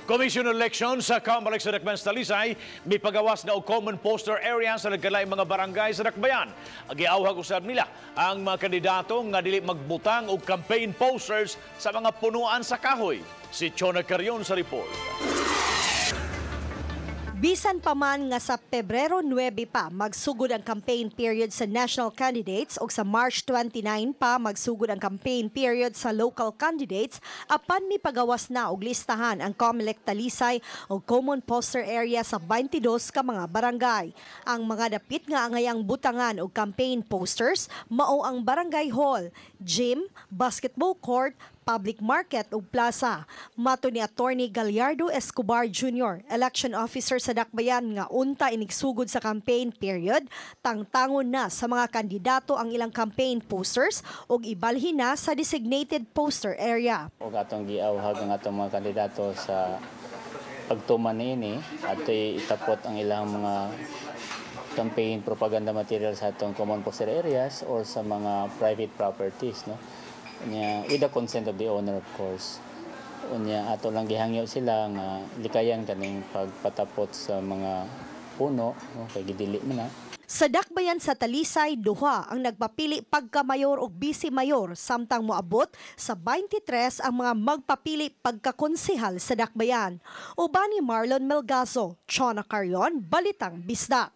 Commission on Elections sa Comelec sa Dakbayan sa Talisay, mipagawas na og common poster area sa nagkalaing mga barangay sa Dakbayan. Giawhag usab nila ang mga kandidato nga dili magbutang og campaign posters sa mga punuan sa kahoy. Si Chona Carion sa report. Bisan pa man nga sa Pebrero 9 pa magsugod ang campaign period sa national candidates o sa March 29 pa magsugod ang campaign period sa local candidates, apan mipagawas na og listahan ang COMELEC Talisay og common poster area sa 22 ka mga barangay. Ang mga dapit nga angayang butangan og campaign posters mao ang barangay hall, gym, basketball court, public market ug plaza. Mato ni Attorney Gallardo Escobar Jr., election officer sa Dakbayan, nga unta inigsugod sa campaign period, tangtangon na sa mga kandidato ang ilang campaign posters ug ibalhin na sa designated poster area. Ug atong giawhag ang atong mga kandidato sa pagtuman niini at itapot ang ilang mga campaign propaganda material sa atong common poster areas or sa mga private properties, no? Unya, with the consent of the owner, of course. Unya, ato lang gihangyo sila nga likayan kaning pagpatapot sa mga puno, no, kay gidili man na. Sa Dakbayan sa Talisay, duha ang nagpapili pagka-mayor ug vice-mayor, samtang moabot sa 23 ang mga magpapili pagkakonsehal sa Dakbayan. Uban ni Marlon Melgazo, Chona Carion, Balitang Bisdak.